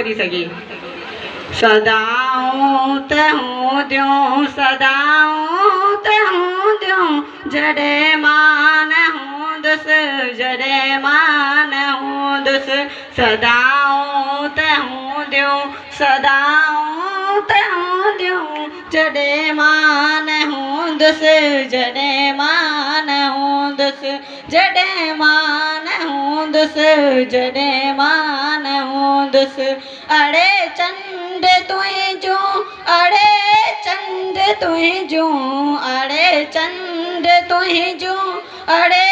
ڪري سگهي. سدائون ته هونديون، سدائون ته هونديون، جڏهن مان نه هوندس، جڏهن مان نه هوندس. سدائون ته هونديون، سدائون ته هونديون، جڏهن مان نه هوندس، جڏهن مان نه هوندس، جڏهن مان نه هوندس، جڏهن مان نه هوندس. اڙي چنڊ تنهنجون، اڙي چنڊ تنهنجون، اڙي چنڊ تنهنجون، اڙي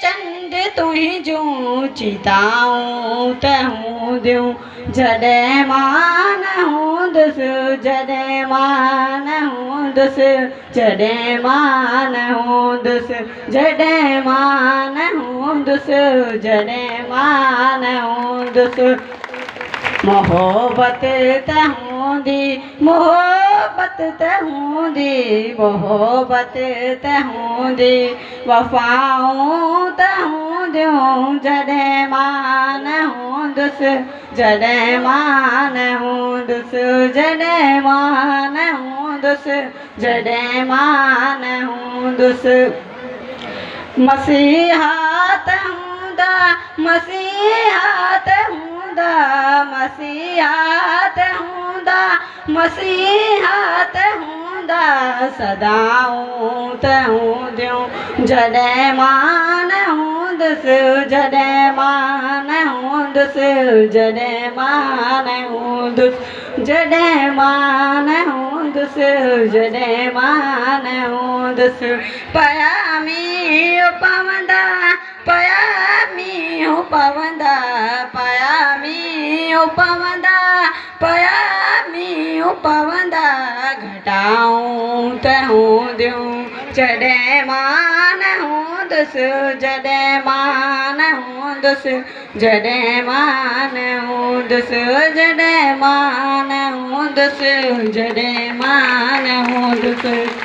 چنڊ تنهنجون چتائون ته هونديون، جڏهن مان نه هوندس، جڏهن مان نه هوندس، جڏهن مان نه هوندس، جڏهن مان نه هوندس، جڏهن مان نه هوندس. محبت ته هوندي، محبت ته هوندي، محبت ته هوندي، وفائون ته هونديون، جڏهن مان نه هوندس، جڏهن مان نه هوندس، جڏهن مان نه هوندس، جڏهن مان نه هوندس. مسيحا ته هوندا، مسيحا ته هوندا، مسيحا ته هوندا، مسيحا ته هوندا، سدائون ته هونديون، جڏهن مان نه هوندس، جڏهن مان نه هوندس، جڏهن مان نه هوندس، جڏهن مان نه هوندس، جڏهن مان نه هوندس. پيا مينهن پوندا، پيا مينهن پوندا، پيا مينهن پوندا، پيا مينهن پوندا، گهٽائون ته هونديون، جڏهن مان نه هوندس، جڏهن مان نه هوندس، جڏهن مان نه هوندس، جڏهن مان نه هوندس، جڏهن مان نه هوندس.